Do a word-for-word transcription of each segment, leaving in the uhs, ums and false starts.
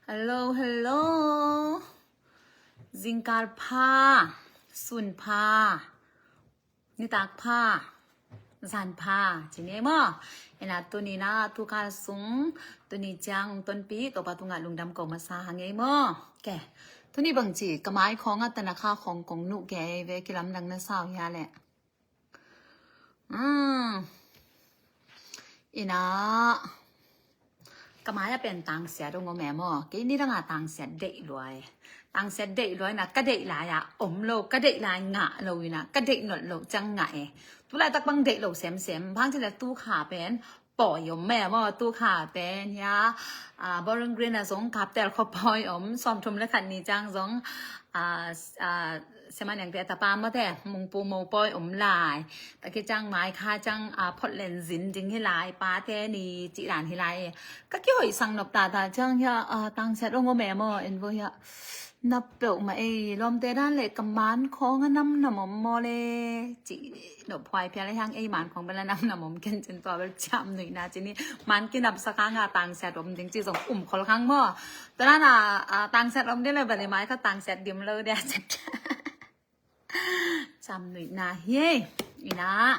Hello, hello. Zingkal pha, sun pha, nitak pha, zan pha, ci ni ei maw. Ina tuni na tukal sung, tuni ciang tonpi Topa tungah lungdam ko masa hang ei maw. Ke, tuni bangci ka mai khawng a tana kha khawng kong nuh ke ei ve, kilamdang na sau hia leh. Ina ka mai a pen tangsiat ong om e maw. Kei ni danga tangsiat deih luai. Tangsiat deih luai na, ka deih lai a om lo, ka deih lai ngah lo ina, ka deih nolh lo ciang ngah e. Tulaitak bang deih lo semsem, bang ci le tukha pen pawi om e maw, tukha pen hia, Bowling Green a zong kaptel kho pawi om, sawmthum le khat ni ciang zong, Semaniang te tapa mawte, mungpu mo pawi om lai. Taki ciang mai kha ciang, Portland zin ding hi lai, pate ni cih dan hi lai. Ka kihoih sang nop tata ciang hia, tangsiat ong om e maw, en vo hia. Nap peuh mah ei, lawmte dan le ka man khawng a namnam om maw le, cih nop huai phial a hiang ei man khawng bel a namnam om ken cin tua bel ciam nuihna cin hi. Man kinapsak hanga tangsiat om ding cih zong um khol khang maw. Tua dan a, tangsiat om ding le bel i mai kha tangsiat dim lo dia cin. Ciam nuihna hi ei. Ina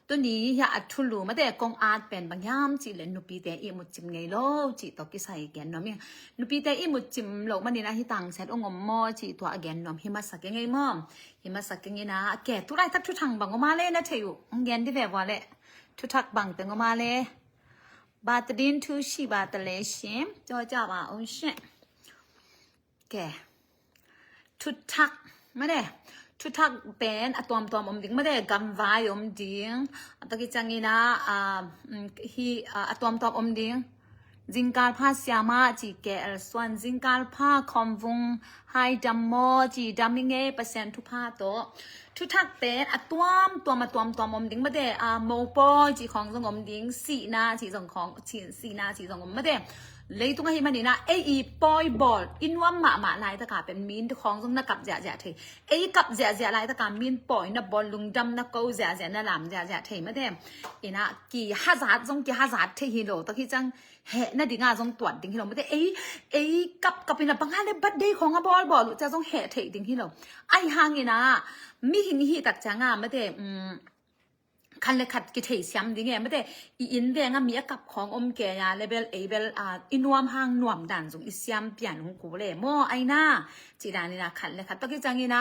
tuni hia a thulu mate kong at pen bang hiam cih le nupite ihmut cim ngei lo cih tawh kisai gen nuam ing. Nupite ihmut cim lo manin a hi tangsiat ong om maw cih tua a gen nuam hi masak ing ei maw. Hi masak ing ina a ke tulaitak thuthang bang om a le na thei uh ong gen di ve vua le. Thuthak bang teng om a le. Ba ta din thu shi ba ta le shim. Caw caw ba ong shim. Ke. Thuthak mate. Thuthak pen a tuamtuam om ding mate, gamvai om ding. A taki ciang ina, hi, a tuamtuam om ding. Zingkal pha siama ci ke el suan, zingkal pha khawmvung hai dam maw ci dam i ngei Pasian thupha tawh. Thuthak pen a tuamtuam, a tuamtuam om ding mate, a mopawi ci khawng zong om ding, sihna ci zong khawng, sihna ci zong om mate. Leitung ahi manina ei i pawi bawl i nuam mahmah laitaka pen min khawng zong na kap ziahziah thei. Ei kap ziahziah laitaka min pawi na bawl, lungdam na ko ziahziah, na lam ziahziah thei mate. Ina kihazat zong kihazat thei hi lo, taki ciang heh nadinga zong tuat ding hi lo mate. Ei, ei kapkap ina banga le birthday khawng a bawlbawl uh cia zong heh theih ding hi lo. Ahi hangina mihing i hih tak cianga mate, khat le khat kitheisiam ding e mate. I inn venga mi a kap khawng om kei a le bel ei bel i nuam hang nuam dan zong i siam pian hong kul e maw, aina. Cih danina khat le khat tua ki ciangina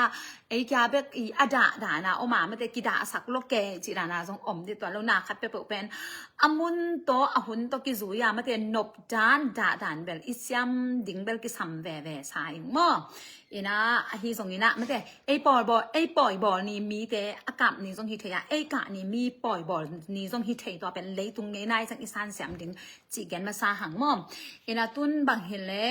ei kia bek i a dah dana om a mate, kidahsak lo kei cih dana zong om dih tuan lo. Na khat peuhpeuh pen a mun tawh a hun tawh kizui a mate, nop dan dah dan bel i siam ding bel kisam veve sa ing maw. Ina ahi zongina mate, ei pawi bawl, ei pawi bawl ni mite a kap ni zong hi thei a, ei kah ni mi pawi bawl ni zong hi thei, tua pen leitung ngei nai ciang i sansiam ding cih gen masa hang maw. Ina tun bang hi le,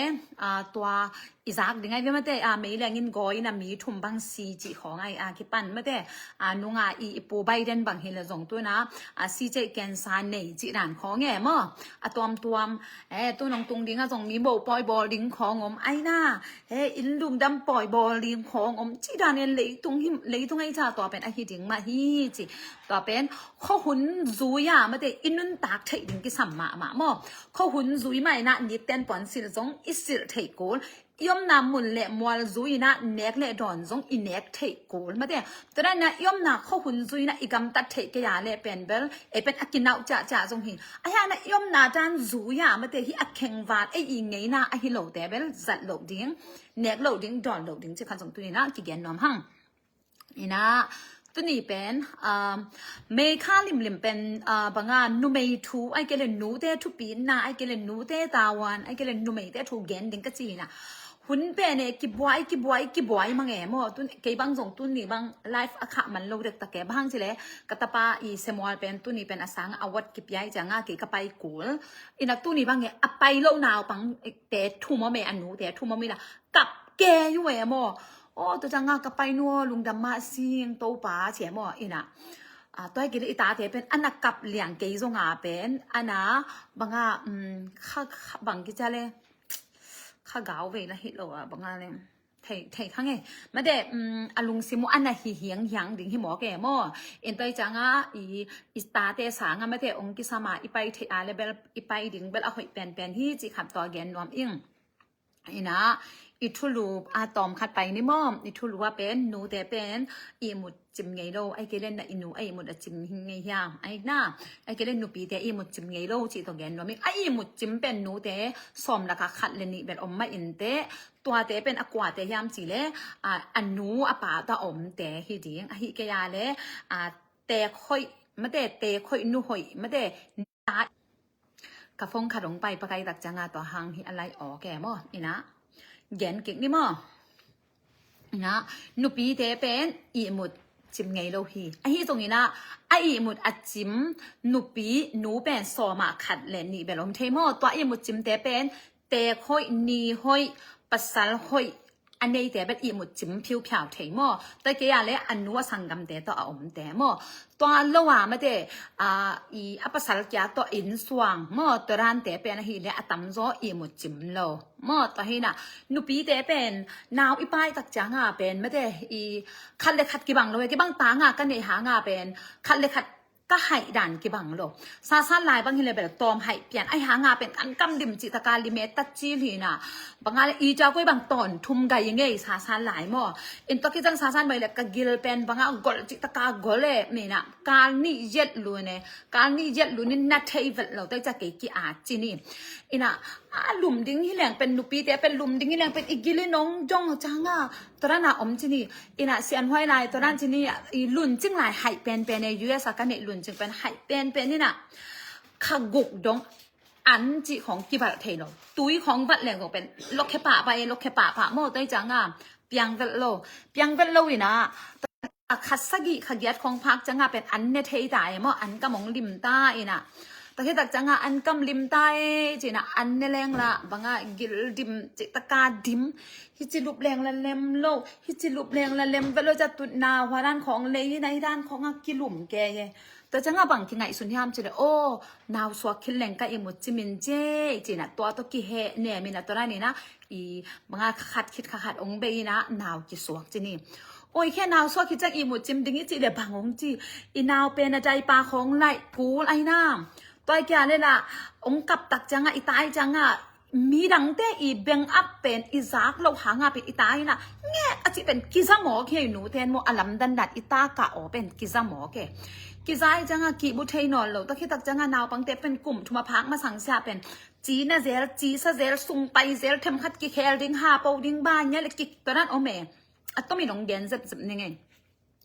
tua i zak ding ai ve mate, a meileng in gawi ina mi thum bang si cih khawng ai a kipan mate. A nunga i, i pu Biden bang hi le zong tuna a si ceih cancer nei cih dan khawng e maw. A tuamtuam, e, tu nong tung dinga zong mi mopawi bawl ding khawng om aina. He, inn lungdam pawi bawl ding khawng om cih dan en leitung hi, leitung ei ca tua pen ahi ding mah hi ci. Tua pen khuahun zui a mate i nuntak theih ding kisam mahmah maw. Khuahun zui mah ina nitten puan silh zong i silh theih kul. I omna mun le mual zui ina nek le dawn zong i nek theih kul mate. Tua dan ina i omna khuahun zui ina i gamtat theih kei a le pen bel ei pen a kinauh ciahciah zong hi. Ahi hangina i omna dan zui a mate hi a khengval ei i ngeina ahi lote bel zat loh ding, nek loh ding, dawn loh ding ci khan zong tuni ina kigen nuam hang. Ina tuni pen, um, mei kha limlim pen, uh, banga numei thu ai kei le nute thupina ai kei le nute tawan ai kei le numeite thu gen ding ka ci ina. Hun pen e kibuai, kibuai, kibuai mang e maw. Tun kei bang zong tuni bang live a khah man lo dektak e, bang ci le ka tapa i Samuel pen tuni pen a sang a wat kipia i cianga kei ka pai kul. Ina tuni bang e a pai lo naupang te thum om e, a nute thum om ina kap kei uh e maw. Aw, tua cianga ka pai nua lungdam mah sing Topa ci e maw. Ina, a, tua hi kei le i tate pen ana kap liang kei zonga pen ana banga, um, kha, kha bang kicia le kha gau vei la hi lo a banga le. thei, thei kha ngei. Mate, um, a lungsim uh a na hi hianghiang ding hi mawk e maw. In tua i ciangah i, i tate sangah mate ong kisam a i pai thei a le bel i pai ding bel a hoih penpen hi cih khat tawh gen nuam ing. Inah i thulu a tawm khat pai ni maw. I thulu a pen nute pen ihmut cim ngei lo, ai kei le na i nu a ihmut a cim hi ngei hiam? Ai na, ai kei le nupite ihmut cim ngei lo cih tawh gen nuam ing. A ihmut cim pen nute sawm lakah khat le nih bel om mah inteh. Tuate pen a kuate hiam cih le a, a nu a pa tawh a omte hi ding. Ahi kei a le a, teek hoih mate, teek hoih nu hoih mate. Ka phone khat ong pai pakai tak ciangah tua hang hi a lai awk e maw. Inah gen kik ni maw. Inah nupite pen ihmut cim ngei lo hi. Ahi zong inah a ihmut a cim nupi nu pen sawm ah khat le nih bel om thei maw. Tua ihmut cimte pen teek hoih, ni hoih, pasal hoih a neite bel ihmut cim phiuphiau thei maw. Tua kei a le a nu a sanggamte tawh a omte maw. Tua lo a mate a, i a pasal kia tawh inn suang maw, tua dante pen ahi le a tamzaw ihmut cim lo maw. Tua hi inah nupite pen nau i pai tak ciangah pen mate i khat le khat kibang lo e, kibang tangah ka neih hangah pen khat le khat ka haih dan kibang lo. Sasan lai bang hi le bel tawm haih pian, ahi hangah pen an kam dim cih taka lime ta cil hi inah. Bangah le i tua koi bang tawn thum gai ngei sasan lai maw. In tua kicang sasan bai le ka gil pen bangah gol cih taka gol e. Inah kal nih yet lun e, kal nih yet lun in na thei vet lo, tua i ciah kei ki a ci ni. Inah a lum ding hi leng pen nupite pen lum ding hi leng pen i gil in ong jong ciangah tua dan a om ci ni. Inah sianhuai lai tua dan ci ni, i luncing lai haih penpen e, U S a ka neih luncing pen haih penpen inah kha guk dong an cih khong kivalh thei lo. Tui khong valh leng zong pen lokhia pahpah e, lokhia pahpah maw. Tua i ciangah piang velh lo, piang velh lo inah a khat sagih kha giat khong phak ciangah pen an ne thei ta e maw, an kam ong lim ta inah. Tua khit tak ciangah an kam lim ta e ci inah an ne leng lah bangah gil dim cih taka dim. Hici lup leng la lem lo, hici lup leng la lem vet lo, ca tutna hua dan khong lei hi inah hi dan khong a kilum kei e. Tua ciangah bang kingaihsun hiam cih le aw, nau suak khit leng ka ihmut cim in ci e ci inah tua tawh kiheh nem inah tua dan inah i bangah kha khat khit kha khat ong bei inah nau kisuak ci ni. Oi khe nau suak khit ciang ihmut cim ding i cih le bang ong ci? I nau pen a diaper khong laih kul ahi inah. Tua i kia le lah ong kap tak ciangah i tai ciangah midangte i beng up pen i zak loh hangah pen i tai inah ngek a cih pen kiza mawk hi. Nute in maw a lamdan dan i ta kah aw pen kiza mawk hi. Kiza i ciangah kihmu thei nawn lo. Tua khit tak ciangah naupangte pen kum thum a phak masang sia pen ci na zel, ci sa zel, sung pai zel, themkhat kikhel ding, hapo ding, ba nia le kik tua dan om e. A tomin ong gen zepzep ni ngei.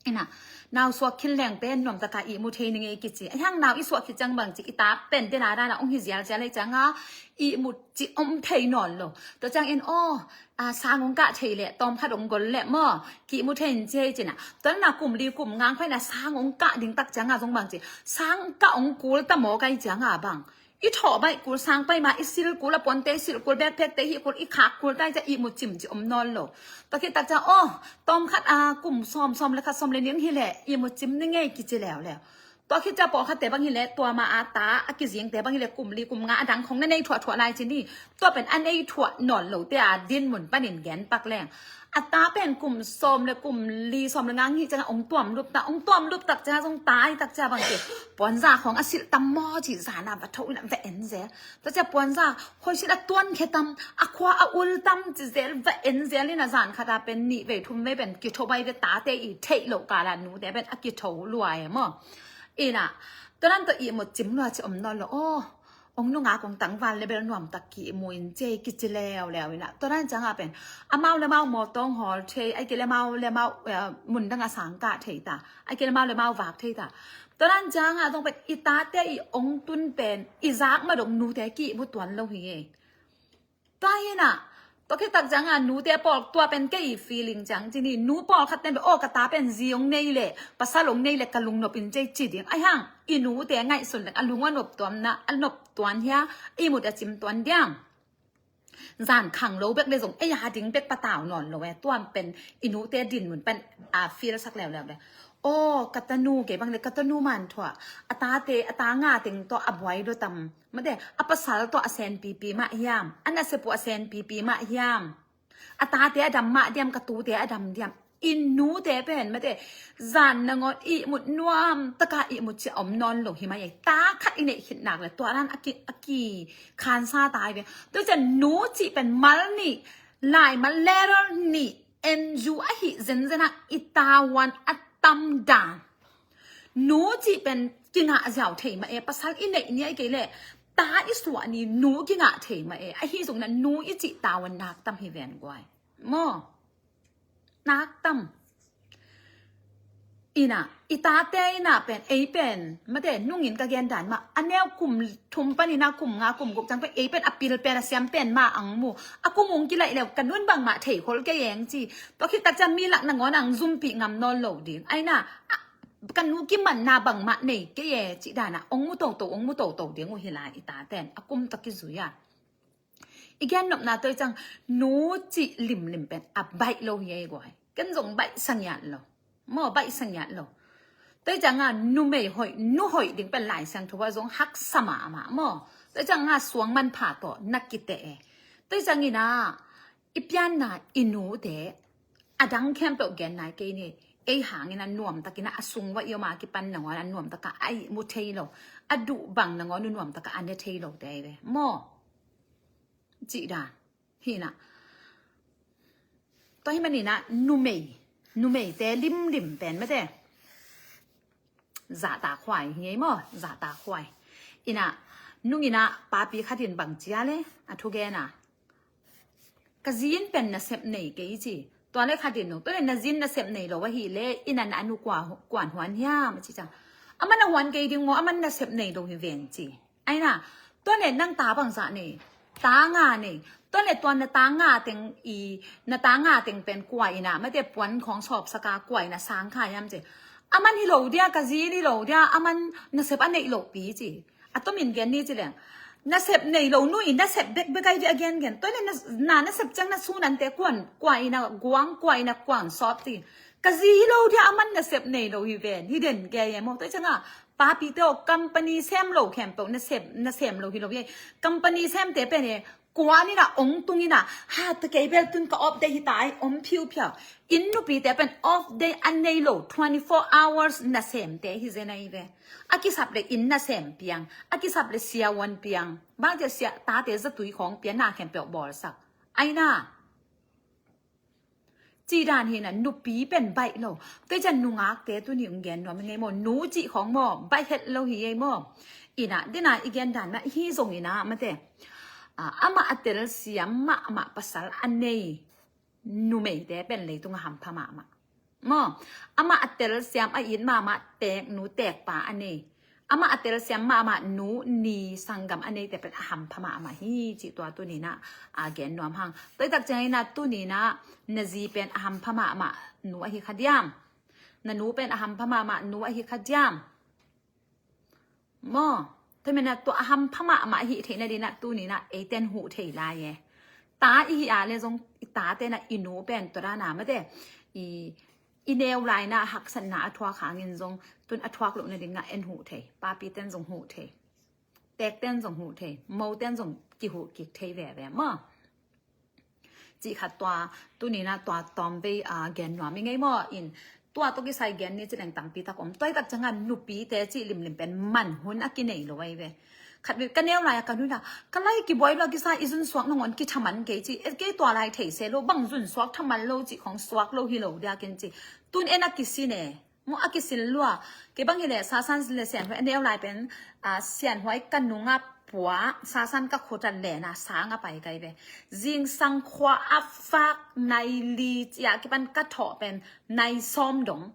Inah nau suak khit leng pen nuam taka ihmu thei ni ngei kici. A hiang nau i suak khit ciang bang ci i ta pen tena dana ong hi zialzial le cianga ihmut ci om thei nawn lo. Tua ciangin aw, a, sang ong kah thei le tawm khat ong gol le maw, kihmu thei in ci e ci inah. Tua na kum li kum ngang khuai na sang ong kah ding tak cianga zong bang ci sang kah ong kul ta maw kai cianga bang i thawh baih kul, sang pai ma i sil kul, a puante i sil kul, backpackte i hih kul, i khak kul tai ciah ihmut cim ci om nawn lo. Tua khit tak ciah aw, tawm khat a kum sawm, sawm le khat, sawm le nih hi leh ihmut cim ni ngei kici leuleu. Tua khit ciah pawlkhatte bang hi leh tua ma a ta a kizingte bang hi leh kum li kum nga a dang khong na nei thuahthuah lai ci ni. Tua pen a nei thuah nawn lote a dinmun panin gen pak leng. A ta pen kum sawm le kum li sawm le nga hi ciangah ong tuam lup ta, ong tuam lup tak ciangah zong tai tak ciah bang ci. Puanza khong a silh tam maw ci zana va tho ina va en zel. Tua ciah puanza khoi silh a tuan khe tam, a khua a ul tam ci zel va en zel ina zan khata pen nih vei thum vei pen kitho bai ve tate i theih loh kala nute pen a kitho lua e maw. Ina, tua nan tua ihmut cim lua ci om nawn lo aw. Ong nungak ong tangval le bel nuamtak kihmu in ci kici leuleu ina. Tua dan ciangah pen amau le mau mawtaw ong hawl thei, ai kei le mau le mau, eh, mundang a sang kah thei ta, ai kei le mau le mau vak thei ta. Tua dan ciangah zong pen i tate i ong tun pen i zak ma dong nute kihmu tuan lo hi e. Tua hi ina, tua khit tak ciangah nute pawl tua pen kei i feeling ciang ci ni, nu pawlkhat ten pen aw ka ta pen zi ong nei le pasal ong nei le ka lungnop in ci ci ding. Ai hang i nute ngaihsun leng a lung a nop tuamna a nop tuan hia, ihmut a cim tuan diam. Zan khang lo bek le zong ei a ding bek patau nawn lo e. Tuam pen i nute dinmun pen a feel sak leuleu le. Aw ka tanu kei bang le ka tanu man thuah a tate a ta nga teng tawh a buai lo tam. Mate a pasal tawh a senpipi mah hiam, a nasep uh a senpipi mah hiam. A tate a dam mah diam, ka tute a dam diam. I nute pen mate, zan nangawn ihmut nuam taka ihmut cia om nawn lo hi mai ei. Ta khat i neih khit nak le tua dan a ki, a ki khansa tai ve. Tua ciang nu cih pen mal nih, laimal letter nih, N U ahi zenzen a i tavuan a tam dan. Nu cih pen kingah ziau thei mah e, pasal i neih ni a i kei leh ta i suah ni nu kingah thei mah e. Ahi zongin a nu i cih tavuan nak tam hi ven guai. Maw? Nak tam. Ina, i tate ina pen, ei pen, mate, nungin ka gen dan mah, a neu kum thum pan ina kum nga kum guk ciang pen, ei pen a pil pen a siam pen mah ang mu. A kum ung kilaih leu, ka nun bangmah thei khol kei eng ci. Tua khit tak ciang mi lak nangawn ang zumpih ngam nawn lo ding. Aina, a, ka nu kimanna bangmah nei kei e, cih dan a, ong mu toto, ong mu toto ding uh hi lai i taten. A kum tawh kizui a. I gen nopna tua i ciang, nu cih limlim pen a baih lo hi ei guai. Ken zong baih sangiat lo. Maw, baih sangiat lo. Tua i ciang a numei hoih, nu hoih ding pen Lai Siangtho ah zong haksa mahmah maw. Tua i ciang a suang manpha tawh na kiteh e. Tua i ciang ina i pianna i nute a dang khempeuh gen nai kei ni. Ei hangin a nuamtakin a sung va i om a kipan nangawn a nuamtaka a ihmu thei lo. A duh bang nangawn u nuamtaka a ne thei lo te ei ve. Maw. Cih dan. Hina. Tua hi manina numei. Numeite limlim pen mate. Zahta khuai. Hi ei maw? Zahta khuai. Ina. Nungina papi khatin bang cia le. A thugena. Ka zin pen nasep nei kei ci. Tua le khatin nung. Tua le na zin nasep nei lo ahi le. Ina na anu kua, kuan huan hiam ci ciang. Aman a huan kei ding ngo, aman nasep nei lo hi ven ci. Aina, tua le nang ta bangzah nei, ta nga nei, tua le tua na ta nga teng i, na ta nga teng pen kua ina, mate puan khong sawpsaka kua ina sang kha hiam ci. Aman hi lo dia, ka zi hi lo dia, aman nasep a neih lo pi ci. A tomin gen ni ci leng. Nasep nei lo nu i nasep bekbek ai dia gen gen. Tua le na, na nasep ciang na sunante kuan, kua ina guang, kua ina kuan sawp ci. Ka zi hi lo dia, aman nasep nei lo hi ven, hi den kei e maw. Tua ciang a, papi te aw, company sem lo khempeuh, na sem, na sem lo hi lo hi. Company sem te pen e, kuan ina ong tung ina, ha, ta kei bel tun ka off day hi tai, om phiu phiau. Inn nupi te pen off day a nei lo, twenty-four hours na sem te hi zen ai ve. A kisap le inn na sem piang, a kisap le siavuan piang. Bang te sia, ta te zatui khong piang na khempeuh bawlsak. Aina. Ci dan hina, nupi pen baih lo. Tua ciang nungakte tuni ung gen nuam i ngei maw. Nu cih khong maw, baih het lo hi ei maw. Ina, dina i gen dan mah hi zong ina, mate. A, amah a telsiam mahmah pasal a nei. Numeite pen leitung a hampha mahmah. Maw, amah a telsiam a it mahmah tek nu tek pa a nei. Amah a telsiam mahmah nu ni sanggam a neite pen a hampha mahmah hi cih tua tunina a gen nuam hang. Tua i tak ciangina tunina na zi pen a hampha mahmah nu ahi kha diam. Na nu pen a hampha mahmah nu ahi kha diam. Maw, tua mena tua a hampha mahmah ahi theihna dina tunina eiten huh thei lai e. Ta i hi a le zong i tate na i nu pen tua dana mate. I I neu laina haksatna a thuak hangin zong tun a thuak lohna dingah en huh thei. Papi ten zong huh thei. Tek ten zong huh thei. Mo ten zong kihuh kik thei veve maw. Cih khat tua, tunina tua tawmvei a gen nuam i ngei maw in. Tua tawh kisai gen ni cileng tangpi tak om. Tua i tak ciangah nupite cih limlim pen man hun a kinei lo ai ve. Khat vei ka neu lai a ka nuna ka lai kibuai lo a kisa i zun suak nangawn kithaman kei ci. Et kei tua lai thei se lo bang zun suak thaman lo ci khong suak lo hi lo dia ken ci. Tun en a kisin e. Mu a kisin lua. Kei bang hi le sasan le sianhuai a neu lai pen a sianhuai ka nunga pua sasan ka khut a lena sang a pai kai ve. Zingsang khua a fak nai li cia kipan ka thawh pen nai sawm dong.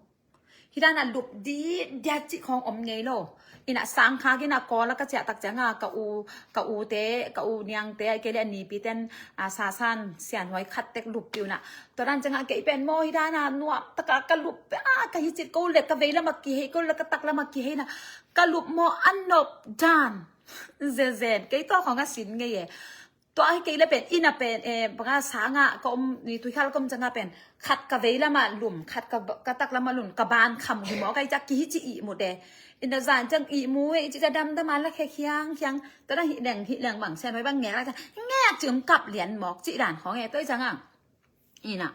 Hi dana lup di diat cih khong om ngei lo. Ina sang khak ina kawl a ka ciah tak cianga ka u, ka u te, ka u niang te, ai kei le a nipi ten a sasan sianhuai khat tek lup piu na. Tua dan cianga kei pen maw hi dana nuam taka ka lup a ka hi cit ko le ka vei lama kihei ko le ka tak lama kihei na. Ka lup maw a nop dan. Zezen kei tua khong a sin ngei e. Tua hi kei le pen ina pen e banga sanga ka om ni tuikhal ka om cianga pen khat ka vei lama lum khat ka, ka tak lama lum ka ban kham hi maw kai ciak kihi ci ihmu te. Ina zan ciang ihmu e i ci ca damdam a la khe khiang khiang. Tua na hi leng hi leng bang sianhuai bang ngek la ciang ngek ci um kap lian mawk ci dan khong e tua i cianga. Ina,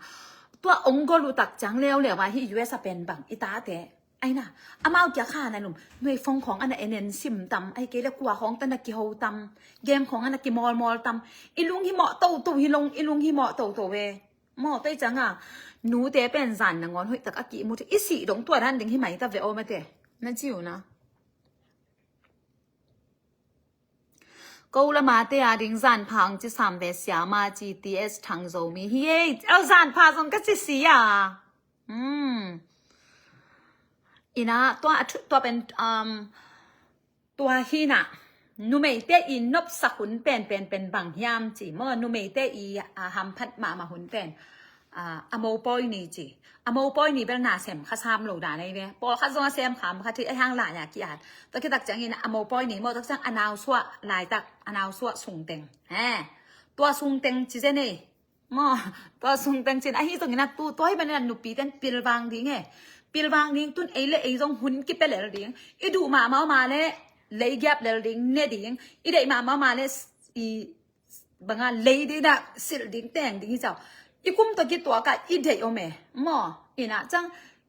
tua ong gol uh tak ciang leuleu a hi U S a pen bang i tate. Aina, amau kia kha na lum, nuei fong khong ana enen sim tam, ai kei le kua khong tana kiho tam, game khong ana kimawlmawl tam, i lung hi mawh toto hi long, i lung hi mawh toto ve. Maw, tei cianga, nute pen zan nangawn hoih tak a kimu thei, i sih dong tua dan ding hi mai ta ve aw mate. Na ci uh na. Ko lama te a ding zan phang ci sam ve siama ci T S Thang Zomi hi ei. Au zan pha zong ka ci si a. Hmm. Ina, tua a thu, tua pen, um, tua hi na. Numeite i nopsak hun pen, pen, pen bang hiam ci. Maw, numeite i, a, hamphat mahmah hun pen. A, a mopawi ni ci. A mopawi ni bel na sem kha sam lo dan ei ve. Pawlkhat zong a sem kha, kha thei a hang lai a ki-at. Tua kitak ciangin a mopawi ni maw, tak ciang a nausuah laitak, a nausuah sungteng. He. Tua sungteng ci zen ei. Maw, tua sungteng cin. Ahi zongin a tu, tua hi manin a nupi ten pilvang ding e. Pilvang ding tun ei le ei zong hun kipia lel ding. I duh mahmah ma le, lei giap lel ding, ne ding. I deih mahmah ma le, i banga lei ding dah silh ding teng ding hi cau. I kum tawh kituak a i deih om e. Maw, ina ciang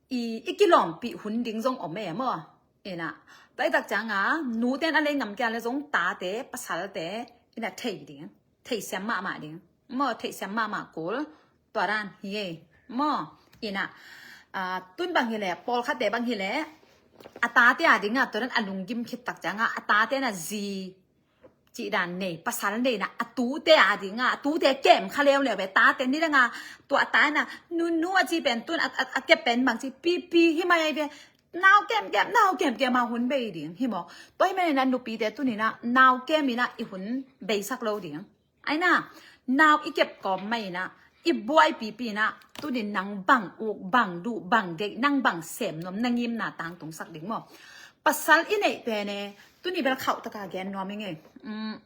i, i kilawmpih hun ding zong om e maw. Ina, tua i tak cianga, nuten a lei ngam kia le zong tate, pasalte, ina thei ding. Theisiam mahmah ding. Maw, theisiam mahmah kul. Tua dan hi e. Maw, ina, a, tun bang hi le, pawlkhatte bang hi le, a tate a dinga, tua dan a lunggim khit tak cianga, a tate na zi cih dan nei, pasal nei na, a tute a dinga, a tute kem kha leuleu ve, tate ni danga, tua a ta na, nunu a ci pen tun, a, a, a kep pen bang ci, pipi hi mai ai ve, nau kemkem, nau kemkem a hun bei ding, hi maw. Tua hi mai na nupite tuni na, nau kem ina i hun beisak lo ding. Aina, nau i kep kawm mai ina, i buai pipi ina, tuni nang bang uk, bang duh, bang deih, nang bang sem nuam, na ngimna tangtungsak ding maw. Pasal i neih pen e, tuni bel khauh taka gen nuam i ngei. Um,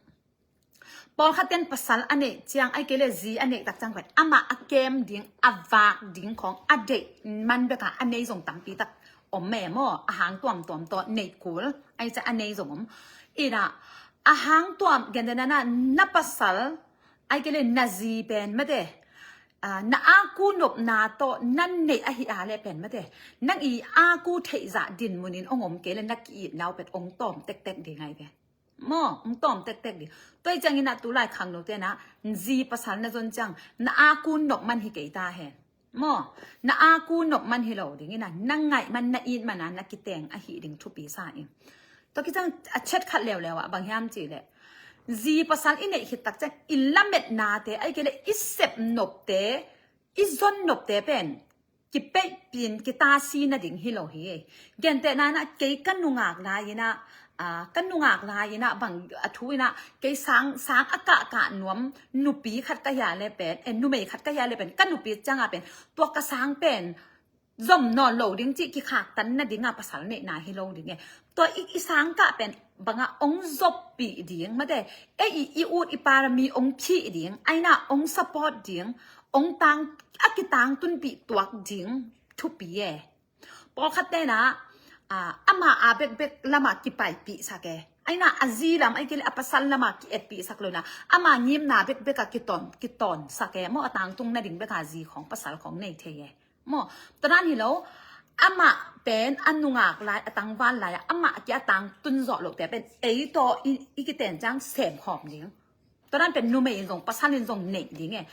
pawlkhat ten pasal a neih ciang, ai kei le zi a neih tak ciang pen, amah a kem ding, a vak ding khong, a deih man beka, a nei zong tampi tak om e maw, a hang tuamtuam tawh neih kul, ai cia a nei zong om. Ina, a hang tuam, gen dena na, na pasal, ai kei le na zi pen mate, a, na aku nopna tawh, na neih ahi a le pen mate, nang i aku theihzah din munin ong om kei le na ki-it nau pet ong tawm tektek ding ai ve. Maw, ong tawm tektek ding. Tua i ciangin a tu lai khangno tena, zi pasal na zon ciang, na aku nop man hi kei ta hen. Maw, na aku nop man hi lo ding ina, na ngaih man, na it man a, na kiteng ahi ding thupi sa in. Tua kiciang a chet khat leuleu ah, bang hiam ci le. Zi pasal i neih khit tak ciang, i lametnate, ai kei le i sep nopte, i zon nopte pen, kipeihpin, kitasi na ding hi lo hi. Gentehna ina, kei ka nungak lai ina, a, ka nungak lai ina, bang a thu ina, kei sang, sang a kahkah nuam, nupi khat ka hia le pen, e, numei khat ka hia le pen, ka nupi cianga pen, tua ka sang pen, zom nawn lo ding cih kikhaktan na dinga pasal neihna hi lo ding e. Tua i, i sangkah pen banga ong zoppih ding mate, e i, i ut i parami ong phih ding, aina ong support ding, ong tang, a kitangtunpih tuak ding thupi e. Pawlkhat tena, a, ama a bekbek lama kipaipih sak e. Aina a zi lam, ai kei le a pasal lama ki-etpih sak lo na. Ama ngimna bekbek a kiton, kiton sak e. Maw a tangtung na ding beka zi khong, pasal khong nei thei e. Maw, tua dan hi lo, amah pen a nungak lai, a tangval lai, amah kia tangtun zawh lote pen, ei tawh i, i kiten ciang sem khawm ding. Tua dan pen numei in zong, pasal in zong neih ding e.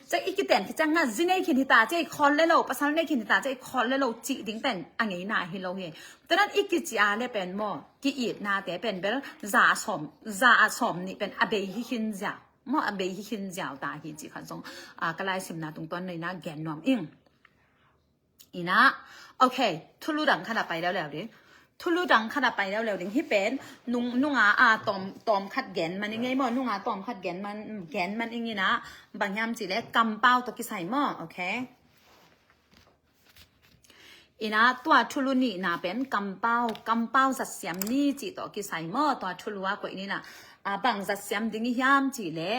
Ciang i kiten khit ciang nga, zi nei khin hita, ciang i khol le lo, pasal nei khin hita, ciang i khol le lo, cih ding pen, a ngeina hi lo hi. Tua dan i kici a le pen maw, ki-itnate pen bel, za a sawm, za a sawm nih pen, a bei hi khin ziau. Maw a bei hi khin ziau ta hi cih khat zong, a, ka laisimna tungtawn neina gen nuam ing. Ina, okay, thulu dang khat a pai leuleu ding. Thulu dang khat a pai leuleu ding. Hi pen, nung, nunga, a, tawm, tawm khat gen man ing ei maw, nunga tawm khat gen man, gen man ing ina, bang hiam ci le, kampau tawh kisai maw, okay. Ina tua thulu nihna pen kampau, kampau zatsiam ni cih tawh kisai maw, tua thulu a koih nina, a, bang zatsiam ding i hiam cih le,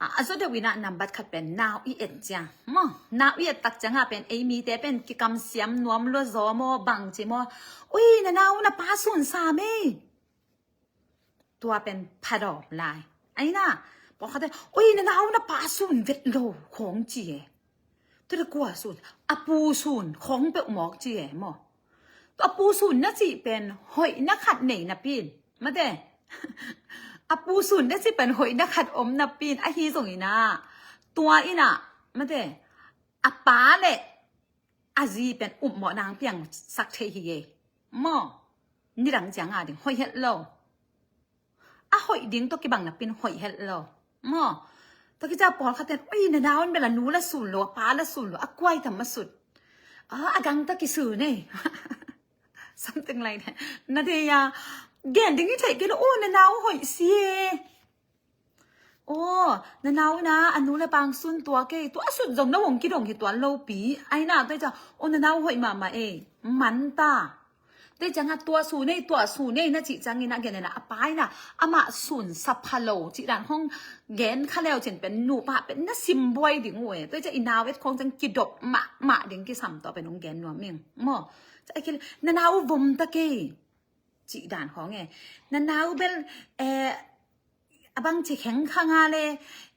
a, a zaw deuh ina nambat khat pen nau i et ciang maw, nau i et tak cianga pen ei mite pen kikamsiam nuam lua zaw maw, bang ci maw, ui, na nau na pa sun sa mei. Tua pen phadawm lai. Aina, pawlkhatte, ui, na nau na pa sun vet lo khong ci e. Tua kua sun, a pu sun khawng peuh mawk ci e maw. Tua a pu sun na cih pen hoihna khat nei napi in, mate. A pu sun na cih pen hoihna khat om napi in, ahi zongin ah, tua in ah, mate, a pa le a zi pen upmawh nang piangsak thei hi e. Maw, nidang ciang a ding hoih het lo. A hoih ding tawh kibang napi in hoih het lo. Maw, tua kici a pawlkhat ten, oi, na nau in bel a nu la sun lo, a pa la sun lo, a kuai tam a sut. A, a gangtah kisun e. Something like that. Na deih a, gen ding hi thei kei lo, o, na nau hoih si e. O, na nau in ah a nu le pa hong sun tuak e, tua a sut zong na hong kidong hi tuan lopi. Ai na, tua ciang, o, na nau hoih mahmah e, man ta. Tua ciang a tua sun e, tua sun e na cih ciangin a gen in ah, a pa in ah amah sun sa pha lo cih dan khawng gen kha leu cin pen nupa pen na sim buai ding uh e. Tua ciang i nau et khawng ciang kidop mahmah ding kisam, tua pen hong gen nuam ing. Maw, ciang a kil, na nau vom ta kei cih dan khawng e. Na nau bel, eh, a bang ci kheng khang a le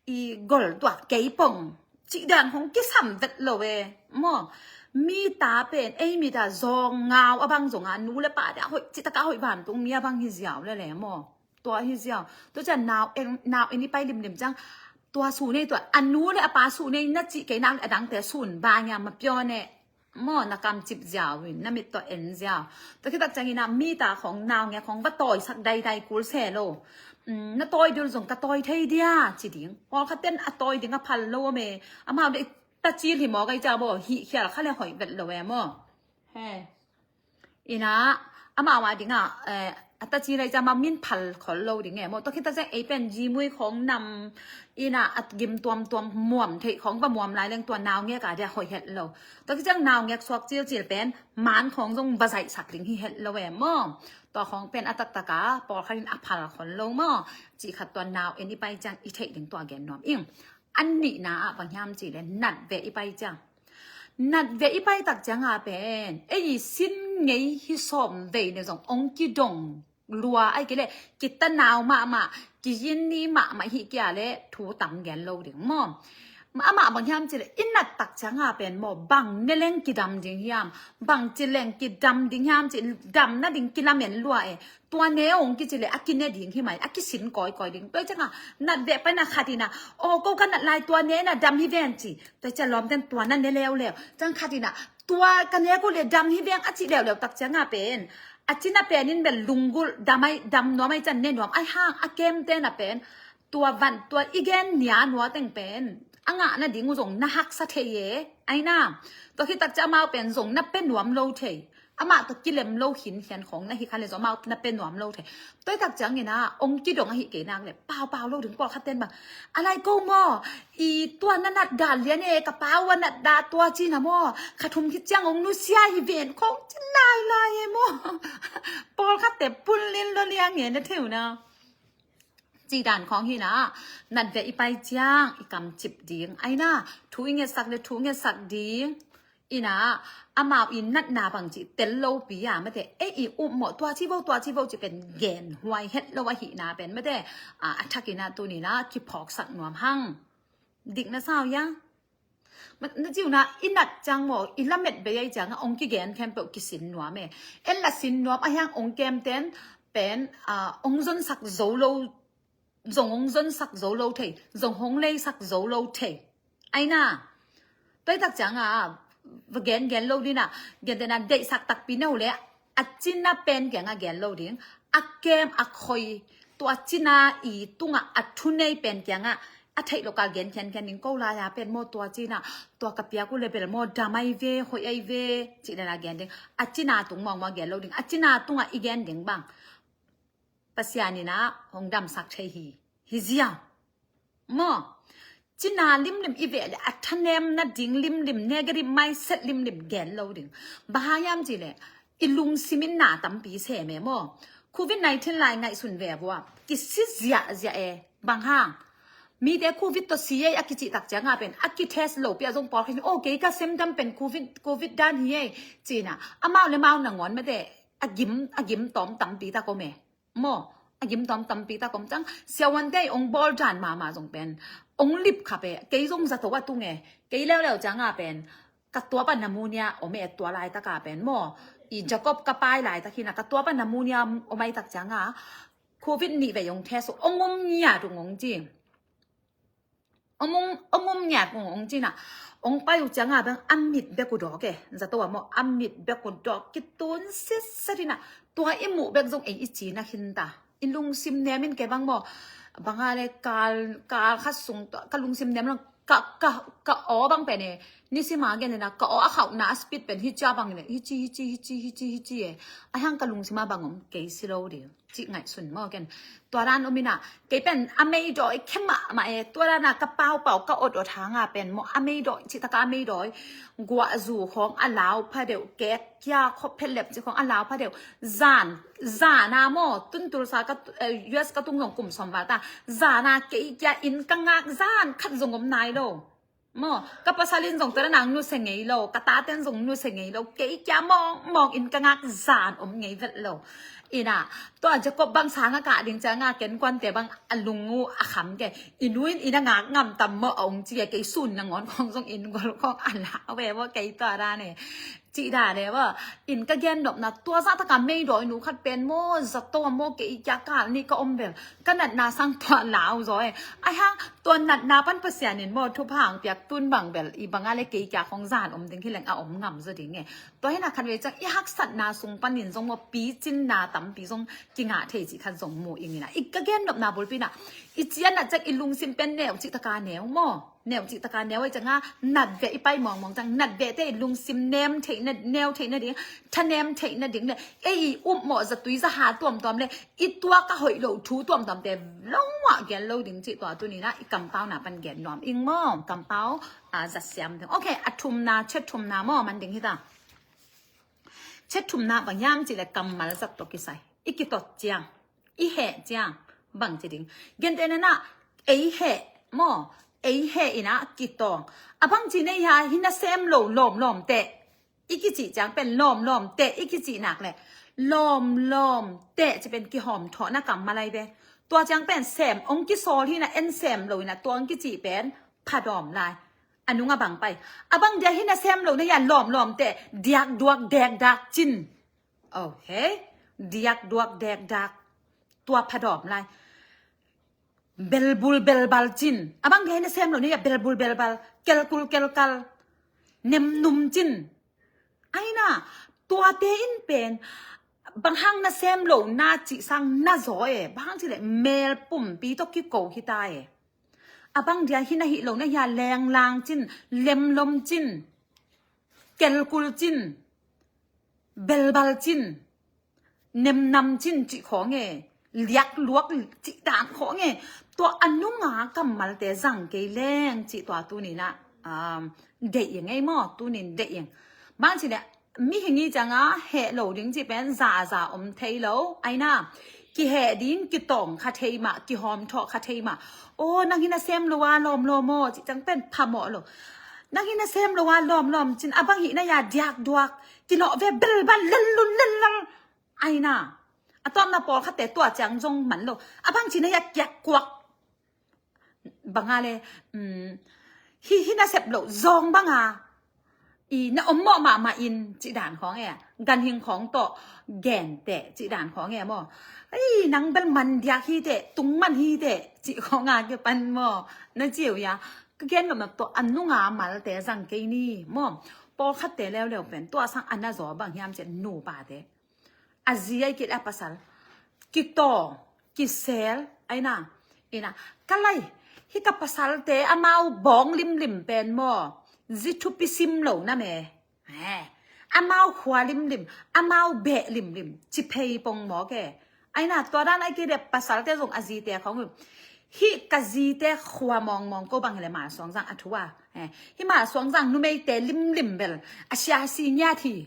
i gol tuak kei pong cih dan khawng kisam vet lo e. Maw, mi ta pen, ei mi ta zawng ngau a bang zong a, nu le pa te a hoih, cih tak a hoih vantung mi a bang hi ziau le le maw. Tua hi ziau. Tua ciang nau en, nau en i pai limlim ciang, tua sun e, tua a nu le a pa sun e na cih kei nak le a dangte sun ba nia ma piaw ne. Maw, na kamcip ziau in, na mit tawh en ziau. Tua khit tak ciangin ah mi ta khawng, naungek khawng va tawisak daidai kul se lo. Mm, na tawi dul zong ka tawi thei dia ci ding. Pawlkhat ten a tawi ding a phal lo om e. Amau le tacil hi maw, kai ca baw, hih khial kha le hoih vet lo e maw. He. In ah, amau a ding ah, eh, a tacil lai ca ma min phal khol lo ding e maw. Tua khit tak ciang ei pen zimui khawng nam in ah, a gim tuamtuam muam theih khawng va muam lai leng tua naungek a dia hoih het lo. Tua khit ciang naungek suak cilcil pen man khawng zong va zaihsak ding hi het lo e maw. Tua khawng pen a taktak a pawlkhat in a phal khol lo maw. Cih khat tua nau en i pai ciang i theih ding tua gen nuam ing. A nihna ah bang hiam cih le nat ve i pai ciang. Nat ve i pai tak ciang a pen, ei i sin ngei hi sawm vei ne zong ong kidong lua, ai kei le, kita nau mahmah, kiyin ni mahmah hi kia le, thu tam gen lo ding maw. Amah bang hiam cih le, i nat tak ciang a pen maw, bang ne leng kidam ding hiam, bang ci leng kidam ding hiam cih, dam nading kilamen lua e. Tua ne ong kici le, a kine ding hi mai, a kisin kawikawi ding. Tua ciang a, nat ve pai na khat in ah, o, ko ka nat lai tua ne na dam hi ven ci. Tua ciang lawm ten tua na ne leuleu. Ciang khat in ah, tua ka ne ko le dam hi veng a cih leuleu tak ciang a pen, a cina pen in bel lunggulh dam ai, dam nuam ai ciang ne nuam ai hang, a kemte na pen, tua van, tua i gen nia nua teng pen a ngah nading uh zong na haksa thei e. Ai na, tua khit tak ciang amau pen zong na pe nuam lo thei. Amah tawh kilem lo hinkhian khawng na hi kha le zong amau na pe nuam lo thei. Tua i tak ciangin ah ong kidong ahi kei nak le paupau lo ding, pawlkhat ten bang, a lai ko maw, i tua na nat dan lian e, ka pa uh a nat dan tua cina maw, kha thum khit ciang ong nusia hi ven khawng ci lailai e maw. Pawlkhat te pul lin lo liang e na theu na. Ci dan khawng hi na, nat ve i pai ciang i kamcip ding. Ai na, thu i ngetsak le thu ngetsak ding. In ah, amau i natna bang cih tel lopi a, mate, ei i upmawh tua ci vo, tua ci vo cih pen gen huai het lo ahihna pen, mate, a, a thak in ah tuni in ah kiphawksak nuam hang. Dik na sau ia? Ma, na ciu na, i nat ciang maw, i lamet bei ai ciang a, ong kigen khempeuh kisin nuam e. En la sin nuam a hiang ong kemten pen, a, ong zonsak zo lo, zong ong zonsak zo lo thei, zong hong leisak zo lo thei. Ai na, tua i tak ciang a, va gen gen lo ding a, gen den a deihsak takpi na uh le, a cina pen kiang a gen lo ding, a kem a khoi, tua cina i tungah a thunei pen kiang a, a theih lo ka gen khiankhian ding ko lai a pen maw tua cina, tua ka piak uh le bel maw dam ai ve, hoih ai ve, cih den a gen ding, a cina tung mawngmawng gen lo ding, a cina tungah i gen ding bang. Pasian in ah hong damsak thei hi, hi zia. Maw, cina limlim i veh le a thanem nading limlim, negative mindset limlim gen lo ding. Bang hang hiam cih le, i lungsim in na tampi sem e maw. Covid nineteen lai ngaihsun ve vua, kisi ziahziah e. Bang hang, mite Covid tawh si ei a kicih tak ciang a pen, a kitest lopi a zong pawlkhat in, o, kei ka semdam pen Covid, Covid dan hi ei, cina. Amau le mau nangawn mate, a gim, a gim tawm tampi tak om e. Maw, A gim tuam tampi tak om ciang, siavuante ong bawl dan mahmah zong pen ong lip khap e. Kei zong zato a tung e. Kei leuleu cianga pen ka tua pan na mu nia om e, tua laitaka pen maw, i Jacob ka pai laitak hi na, ka tua pan na mu nia om ai tak cianga, covid nih vei ong test uh, ong um ngiat ung ong ci. Ong um, ong um ngiat ung ong ci na. Ong pai uh cianga bang a mit bek uh dawk e. Zato a maw, a mit bek uh dawk, kitun sitset hi na. Tua i muh bek zong ei i cina khin ta. I lungsim nem in kei bang maw, banga le kal, kal khat sung ka lungsim nem lang, ka, ka, ka aw bang pen e, nisima gen le na, ka aw a khauhna a speed pen hi cia bang le, hi ci, hi ci, hi ci, hi ci, hi ci e. A hang ka lungsima bang om kei si lo ding. Cih ngaihsun maw ken. Tua dan om ina, kei pen a meidawi khe mahmah e, tua dana ka paupau ka otot hanga pen maw, a meidawi, cihtaka a meidawi, guahzu khawng a lau pha deuh, kek kia khop phelep ci khawng a lau pha deuh, zan, zana maw, tun Tulsa ka, eh, U S ka tung zong kum sawm val ta, zana kei kia inn ka ngak zan khat zong om nai lo. Maw, ka pasal in zong tua dana nusia ngei lo, ka taten zong nusia ngei lo, kei kia mawngmawng inn ka ngak zan om ngei vet lo. Ina, tua Jacob bang sanga kah ding cianga ken kuante bang a lung uh a kham ke. I nu in inn a ngak ngam tam maw a ong ci e, kei sun nangawn khawng zong inn gol khawng a la ve maw kei tua dan e. Cih dan e maw. Inn ka gen nopna tua zahtaka meidawi nu khat pen maw, zato maw, kei kia kal nih ka om bel ka natna sang tua lau zaw e. Ai hang tua natna pan Pasian in maw thupha ang piak tun bang bel i banga le kei kia khawng zan om ding hi leng a om ngam zaw ding e. Tua hina khan ve ciang i haksatna sung panin zong maw picinna tampi zong kingah thei cih khan zong mu ing ina. I ka gen nopna bulpi na i cian a ciak i lungsim pen neu cihtaka neu maw. Neu cihtaka neu ai cianga nat ve i pai mawngmawng ciang nat ve te i lungsim nem theihna, neu theihna ding, tha nem theihna ding le ei i upmawh zatui zaha tuamtuam le i tuak a hoih lo thu tuamtuamte longah gen lo ding cih tua tunina i kampauna pan gen nuam ing maw? Kampau, a, zatsiam ding. Ok, a thumna, chet thumna maw man ding hita. Chet thumna bang hiam cih le kammal zat tawh kisai. I kitot ciang, i heh ciang, bang ci ding. Gente nena, ei heh maw, ei heh ina kitawng. A bang ci nei ha, hi na sem lo lawmlawm teh. I kicih ciang pen lawmlawm teh i kicih nak le lawmlawm teh ci pen kihawm thawhna kammal ai ve. Tua ciang pen sem ong kisawl hi na en sem lo hi na tua ong kicih pen phadawm lai. A nung a bang pai. A bang dia hi na sem lo na ya lawmlawm teh diak duak dek dak cin. Oh, hey. Diak duak dek dak. Tua phadawm lai. Belbul belbal cin. A bang dia hi na sem lo na ya belbul belbal. Kelkul kelkal. Nemnum cin. Aina, tuate in pen bang hang na sem lo na cih sang na zaw e. Bang hang cih le mel pumpi tawh kiko hita e. A bang dia hi na hih lo na hia lenglang cin, lemlom cin, kelkul cin, belbal cin, nemnam cin cih khawng e, liak luak cih dan khawng e. Tua a nunga kammalte zang kei leng cih tua tuninah, um, deih ing ei maw, tunin deih ing. Bang cih leh mihing i cianga heh lo ding cih pen zaza om thei lo. Aina, kiheh ding kitawng kha thei mah, kihawm thawh kha thei mah. Aw, nang hi na sem lo a lawmlawm aw cih ciang pen phamawh lo. Nang hi na sem lo a lawmlawm cin a bang hih na ya diak duak kilawh ve belbal lellul lellal. Aina, a tuamna pawlkhatte tua ciang zong man lo. A bang cih na ya kiak kuak. Banga le, um, hi, hi na sep lo zawng banga i na om mawh mahmah in cih dan khawng e. Ganhing khawng tawh genteh cih dan khawng e maw. Ei, nang bel man diak hiteh, tung man hiteh cih khawng a kipan maw. Na ciu ya, ka gen nopna tua a nunga malte zang kei ni maw. Pawlkhatte leuleu pen tua sang a na zaw bang hiam cih nupate. A zi ai kit a pasal. Kitawng, kisel, aina. Ina, ka lai, hi ka pasalte amau bawng limlim pen maw. Zi thupi sim lo na me. Eh, amau khua limlim, amau beh limlim. Ci phei pong maw ke. Aina, tua dan ai kit a pasalte zong a zite khawng. Hi ka zite khua mawngmawng ko bang hi le Malsuangzang a thu a. Eh, hi Malsuangzang numeite limlim bel. A siasi ngiat hi.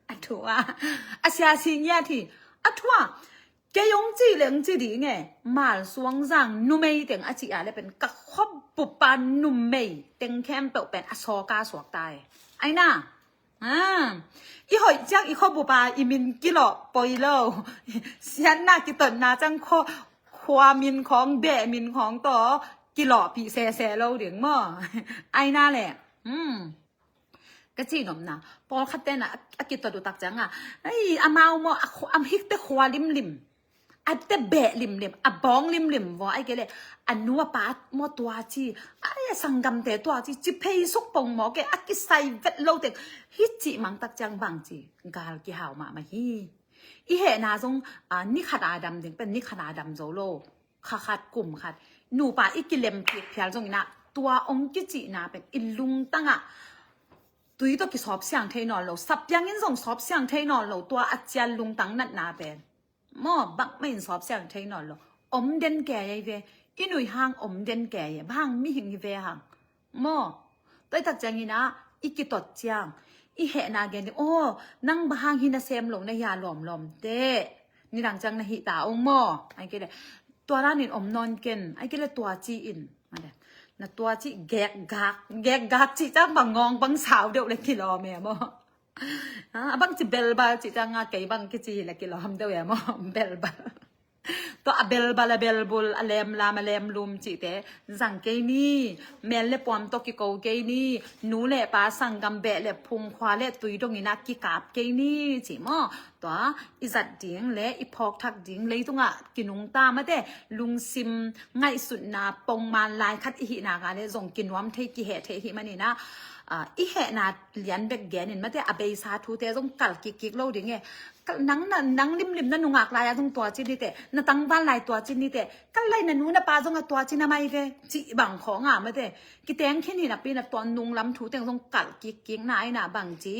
A thu a. A siasi ngiat hi. A thu a. Kei ong ci le ong ci ding e. Malsuangzang numei teng a ci a le pen ka khop pupa numei teng khempeuh pen a sawka suak ta e. Aina. Ah, i hoih ciang i khuabup a i min kilawh poi lo. Siatna kitotna ciang khua, khua min khawng, beh min khawng tawh kilawhpih sese lo ding maw? Aina le. Hmm. Ka cihnopna, pawlkhat ten a, a kitot uh tak ciang a, ei, amau maw, a khu-, a hikte khua limlim, a te beh limlim, a bawng limlim vaw, ai kei le, a nu a pa maw tua ci, ai, a sanggamte tua ci, ci phei suk pong maw ke, a kisai vet lo teng, hi cih mang tak ciang bang ci, gal kihau mahmah hi. I hehna zong, a, ni khat a dam ding pen ni khat a dam zo lo. Kha khat kum khat nupa i kilem kik phial zongin ah, tua ong kicihna pen i lungtangah tui tawh kisawp siang thei nawn lo, sapiangin zong sawp siang thei nawn lo, tua a cian lungtang natna pen maw, bangmah in sawp siang thei nawn lo. Om den kei ei ve. I nuih hang om den kei ei, bang hang mihing hi ve hang. Maw, tua i tak ciangin ah, i kitot ciang, i hehna gen ding, aw, nang bang hang hi nasem lo na hia lawmlawm te. Nidang ciang na hih ta ung maw? Ai kei le, tua danin om nawn ken. Ai kei le tua ci in. Ai le, na tua ci gekgak, gekgak ci ciang bang ngawng bang sau deuh le kilawm e maw? Ah, a bang ci belbal ci ciang a kei bang kici le kilawm deuh e maw? Belbal. Tua a belbal a belbul, a lemlam a lemlum cihte zang kei ni, mel le puam tawh kiko kei ni, nu le pa sanggam beh le phung khua le tui dongin a kikap kei ni, ci maw? Tua i zat ding le i phawk thak ding leitungah kinungta mate, lungsim ngaihsutna pongman lai khat i hihna ka le zong kinuam thei, kiheh thei hi manin ah, ah, i hehna lian bek genin mate, a beisa thute zong kal kikkik lo ding e. Kal, nang, nang, nang limlim na nungak lai-a zong tua ci nite, na tangval lai tua ci nite, kal lai na nu na pa zong a tua ci na mai ve, cih bang khawng a mate. Kiteng khin hi napi na tua nunglam thu teng zong kal kikkik na ai na bang ci,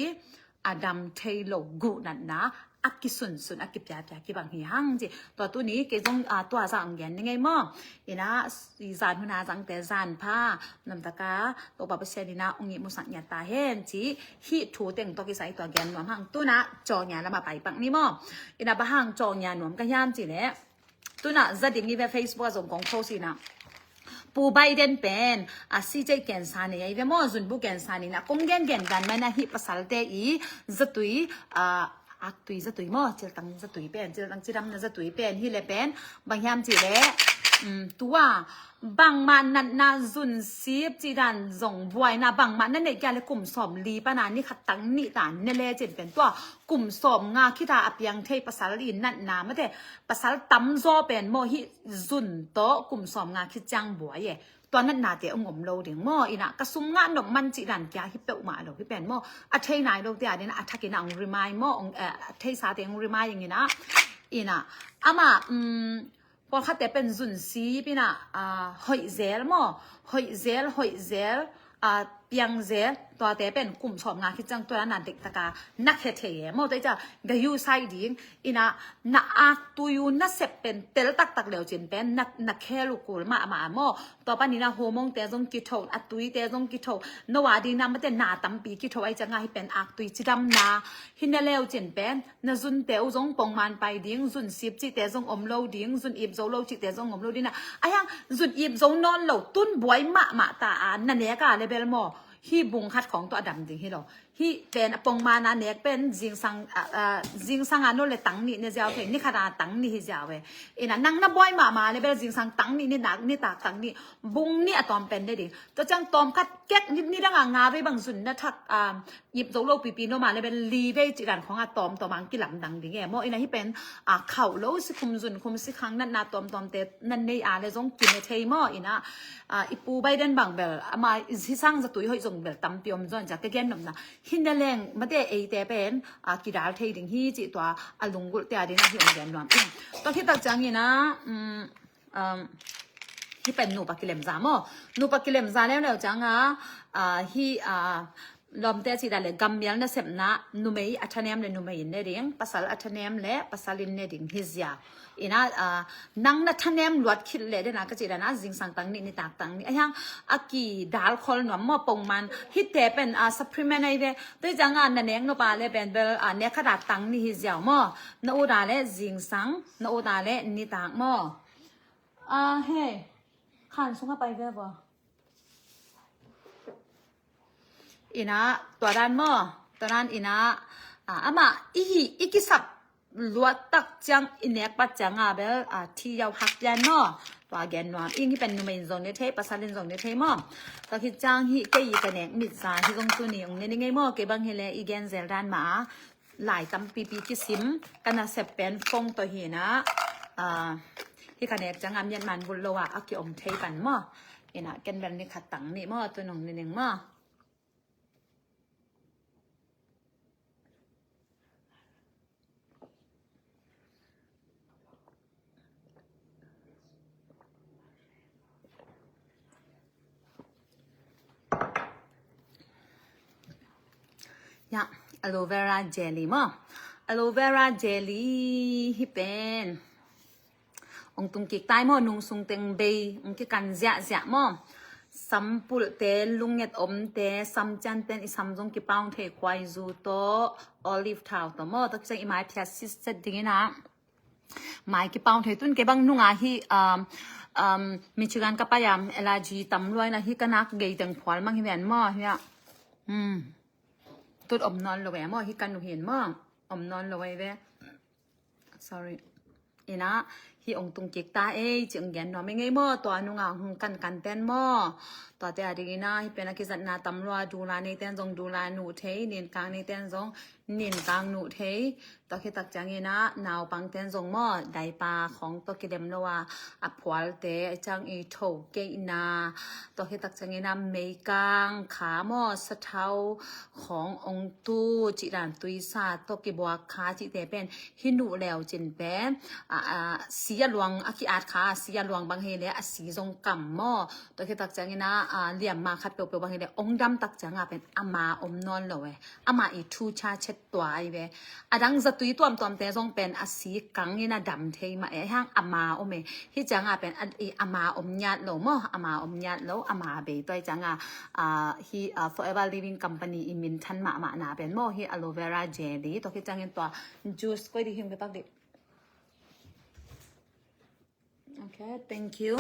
a dam thei lo guh natna, a kisunsun, a kipiapia kibang hi hang ci. Tua tuni kei zong, a, tua zang gen ni ngei maw? Ina, i zan huna zangte zan pha, namtaka, Topa Pasian ina, ung i musak nya ta hen ci, hi thu teng tua kisai tua gen nuam hang, tuna, cawnya lama pai pak ni maw? Ina, bang hang cawnya nuam ka hiam ci le, tuna, za ding i ve Facebook a zong kong post ina. Pu Biden pen, a, C J cancer nei a i ve maw, zunbu cancer nei na, kong gen gen dan mai na hi pasalte i, zatui, a, aktui zatui maw, ciltang zatui pen, ciltang cidamna zatui pen, hi le pen, bang hiam ci le, um, tua, bangmah natna zunsip ci dan zong buaina, bangmah na neih kia le kum sawm li pana ni khat tang nih ta ne le cin pen tua, kum sawm nga khita a piang thei pasal i natna mate, pasal tamzaw pen maw hi zun tawh kum sawm nga khit ciang buai e. Tua natnate ong om lo ding maw? Ina ka sum ngah nop man cih dan kia hi peuhmah lo hi pen maw? A thei nai lo te a dina a thakin a ong rimai maw? Ong, eh, a theisate ong rimai ing ina. Ina ama, um, pawlkhatte pen zunsip ina, ah, hoih zel maw? Hoih zel, hoih zel, ah, piang zel, tuate pen kum sawm nga khit ciang tua na dik taka na khe thei e maw? Tua i ca ga yu sai ding, ina na aktui u na sep pen tel taktak leu cin pen na, na khel u kul mahmah maw? Tua panin a hormone te zong kitho, a tuite zong kitho, no a dina mate na tampi kitho ai cianga hi pen aktui cidamna hi na leu cin pen na zunte uh zong pongman pai ding, zun sip cihte zong om lo ding, zun ip zo lo cihte zong om lo ding a. Ahiang zun ip zo nawn lo, tun buai mahmah ta a, na nek a le bel maw? Hi bung khat khawng tawh a dam ding hi lo. Hi pen a pongman a nek pen zingsang, a, a, zingsang a no le tang nih ne ziau thei, ni khat a tang nih hi ziau e. Ina nang na buai mahmah le bel zingsang tang nih, ni nak, ni tak tang nih, bung nih a tawm pen ne ding. Tua ciang tawm khat kek ni, ni dang a nga vei bang zun na thak, a, ip zo lo pipi no ma le bel li vei ci dan khawng a tawm tawm ang kilamdang ding e maw? Ina hi pen, a, khauh lo si khum zun khum si khang natna tawm tawmte na nei a le zong kine thei maw? Ina, a, i Pu Biden bang bel ama hi sang zatui hoih zong bel tampi om zon ca ka gen nopna. Hi na leng mate eite pen, a, kidal thei ding hi ci tua a lunggulhte a ding a hi om gen nuam. Tua hi tak ciang ina, um, um, hi pen nupa kilemza maw? Nupa kilemza leuleu cianga, a, hi, a, lawmte ci dan le gammial nasepna numei a thanem le numei in ne ding, pasal a thanem le pasal in ne ding hi zia. Ina, a, nang na thanem luat khit le dena ka ci dana zingsang tang nih, ni tak tang nih. Ahiang a kidal khol nuam maw pongman hite pen, a, supplement ai ve. Tua cianga na nek no pa le pen bel, a, nek khat a tang nih hi ziau maw? Na ut a le zingsang, na ut a le ni tak maw? A, he. Khan sunga pai ve bo. Ina, tua dan maw? Tua dan in ah, ah, amah i hih i kisap luat tak ciang i nek pat ciang a bel, ah, thi yau hak pian maw. Tua gen nuam ing. Hih pen numei in zong ne thei, pasal in zong ne thei maw. Tua khit ciang hih kei i ka nek mit za hih zong tuni ong ne ni ngei maw. Kei bang hi leh i gen zel dan mah a, lai tampipi kisim, ka nasep pen phone tawh hi in ah, ah, hih ka nek ciang a miat man bul lo ah a ki om thei pan maw. In ah ken bel ni khat tang ni maw, tu nong ni ning maw. Ya, aloe vera jelly maw. Aloe vera jelly hih pen ong tung kik tai maw, nung sung teng bei ong kikan ziahziah maw. Sampulhte, lungnget omte, samcian pen i sam zong kipaung thei, khuaizu tawh, olive thau tawh maw. Tua ciang i mai phiat sitset ding in ah, mai kipaung thei. Tun kei bang nung a hih, um, um, Michigan ka pai a, allergy tam lua in ah hih ka nak gei teng phual mang hi ven maw. Hih ah, um, tut om nawn lo ve maw, hih ka nu hin maw. Om nawn lo ve ve. Sorry. In ah, hih ong tung kik ta ei, ci ong gen nuam i ngei maw. Tua nung a hong kankan ten maw. Tuate a ding in ah, hih pen a kizatna tam lua, dula nei ten zong dula nuh thei, ninkang nei ten zong ninkang nuh thei. Tua khit tak ciang in ah, naupang ten zong maw, diaper khawng tawh kilem lo a, a phualte, a ciang i tho keihna. Tua khit tak ciang in ah, meikang kha maw, sathau khawng ong tu, cih dan tuisa tawh kibuak kha cihte pen, hih nuh leu cin pen, a, a, si a luang a ki-at kha, si a luang bang hi leh, a si zong kam maw. Tua khit tak ciang in ah, a, liamma khat peuhpeuh bang hi leh, ong dam tak ciang a pen, ama om nawn lo e. Amah i thu cha chet tua ai ve. A dang zatui tuamtuamte zong pen a si kang in a dam thei mah e, hang ama om e. Hih ciang a pen a, i ama om ngiat lo maw, ama om ngiat lo, ama bei. Tua ciang a, a, hih, a, Forever Living Company i minthan mahmah na pen maw, hih aloe vera jelly. Tua khit ciang in tua juice koi dih him ka tak dih. Ok, thank you.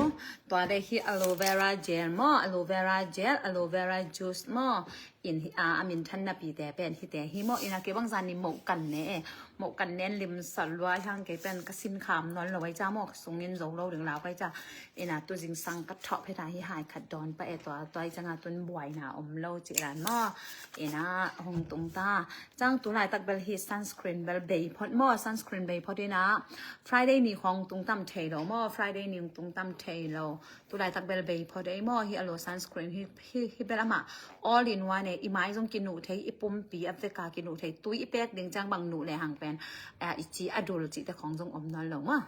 Tua leh hih aloe vera gel maw, aloe vera gel, aloe vera juice maw. In hih, a, a minthan napite pen hihte hi maw. In ah kei bang zan ni moh kan ne e. Moh kan nen limsak lua hang kei pen ka sin kham nawn lo ai ca maw. Ka sung in zo lo ding lau ai ca. In ah tu zingsang ka thawh phet a hih hai khat dawn pah e, tua, tua ai ciang a tun buaina om lo cih dan maw. In ah hong tung ta. Ciang tu laitak bel hih sunscreen bel bei phot maw, sunscreen bei phot in ah. Friday ni khawng tung tam thei lo maw, Friday ni tung tam thei lo. Tu laitak bel bei phot ei maw, hih aloe sunscreen hih, hih, hih bel amah all in one e, i mai zong kinuh thei, i pumpi a vek a kinuh thei, tui i pek ding ciang bang nuh lehang pen, a, i ci a dul cihte khawng zong om nawn lo maw.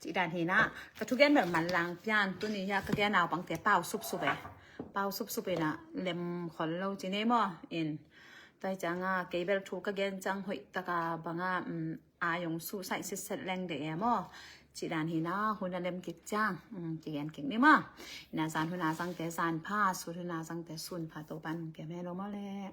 Cih dan hi in ah, ka thugen bel manlang pian, tuni hih a ka gen naupangte pau supsup e. Pau supsup in ah lem khol lo ci nei maw. In, tua ciang a, kei bel thu ka gen ciang hoih tak a bang a, um, a yong suhsaih sitset leng de e maw. Cih dan hi in ah, hun a lem kik ciang, um, kigen kik ni maw. In ah zan hun a zangte zan pha, sun hun a zangte sun pha, Topa'n kem hen lo maw leh.